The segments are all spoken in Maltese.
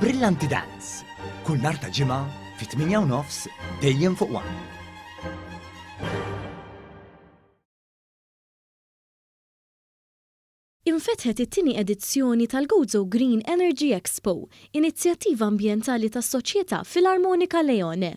Brillanti Dance, kull nhar ta' Ġimgħa fit-8 u nofs dejjem fuq One. Infetħet it-tieni edizzjoni tal-Gozo Green Energy Expo, inizjattiva ambjentali tas-Soċjetà Filarmonika Leone.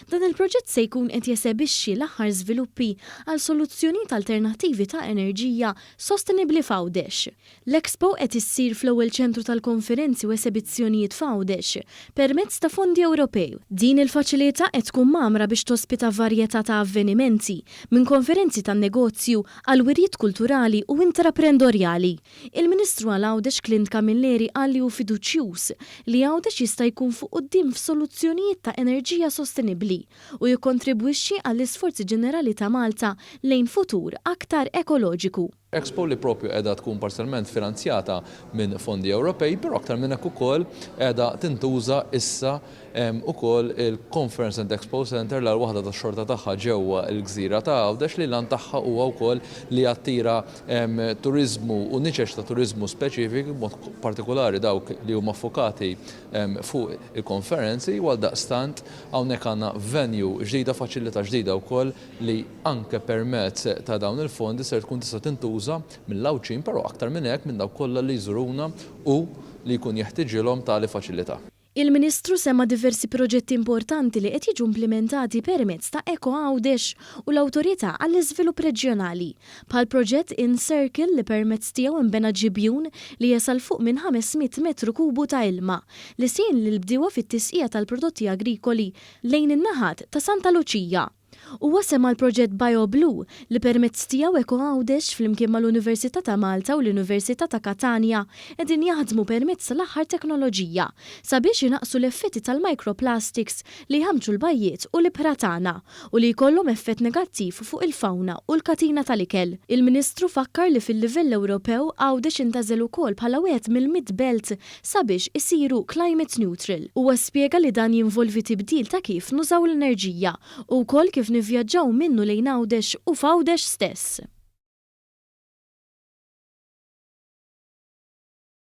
Dan il-proġett se jkun qed jesebixxi l-aħħar żviluppi għal soluzzjonijiet alternattivi ta' enerġija sostenibbli f'Għawdex. L-Expo qed issir fl-ewwel ċentru tal-konferenzi u esebizzjonijiet f'Għawdex, permezz ta' fondi Ewropej. Din il-faċilità qed tkun mgħammra biex tospita varjetà ta' avvenimenti, minn konferenzi tan-negozju għal wirjiet kulturali u intraprendorjali. Il-Ministru għal Għawdex Clint Camilleri qal li hu fiduċjuż li Għawdex jista' jkun fuq quddiem f'soluzzjonijiet ta' enerġija sostenibbli u jikkontribwixxi għall-isforzi ġenerali ta' Malta lejn futur aktar ekoloġiku. Expo li propju qiegħda tkun parzjalment finanzjata minn fondi Ewropej, però aktar minn hekk ukoll qiegħda tintuża issa ukoll il-Conference and Expo Centre l-agħar waħda tax-xorta tagħha ġewwa l-gżira ta' Għawdex li l-għan tagħha huwa wkoll li jattira turiżmu u niċeċ ta' turiżmu speċifiki b'mod partikulari dawk li huma ffukati fuq il-konferenzi u għaldaqstant hawnhekk għandna venue ġdida, faċilità ġdida wkoll li anke permezz ta' dawn il-fondi ser tkun tista' tintuża mill-Għawdxin però aktar minn hekk minn dawk kollha li jżuruna u li jkun jeħtiġilhom tali faċilità. Il-Ministru semma diversi proġetti importanti li qed jiġu implimentati permezz ta' Eko Għawdex u l-Awtorità għall-Iżvilupp Reġjonali, bħall-proġett InCircle li permezz tiegħu nbena ġibjun li jesa' 'l fuq minn 500 metru kubu ta' ilma li se jgħin lill-bdiewa fit-tisqija tal-prodotti agrikoli lejn in-naħat ta' Santa Luċija. Huwa semma l-proġett BioBlue li permezz tiegħu Eko Għawdex flimkien mal-Università ta' Malta u l-Università ta' Katanja qegħdin jaħdmu permezz tal-aħħar teknoloġija sabiex inaqqsu l-effetti tal-microplastics li jħammġu l-bajjiet u l-ibħra tagħna u li jkollhom effett negattiv fuq il-fawna u l-katina tal-ikel. Il-Ministru fakkar li fil-livell Ewropew Għawdex intgħażel ukoll bħala wieħed mill-100 belt sabiex isiru climate neutral. Huwa spjega li dan jinvolvi tibdil ta' kif nużaw l-enerġija u wkoll kif nivvjaġġaw minn u lejn Għawdex u f'Għawdex stess.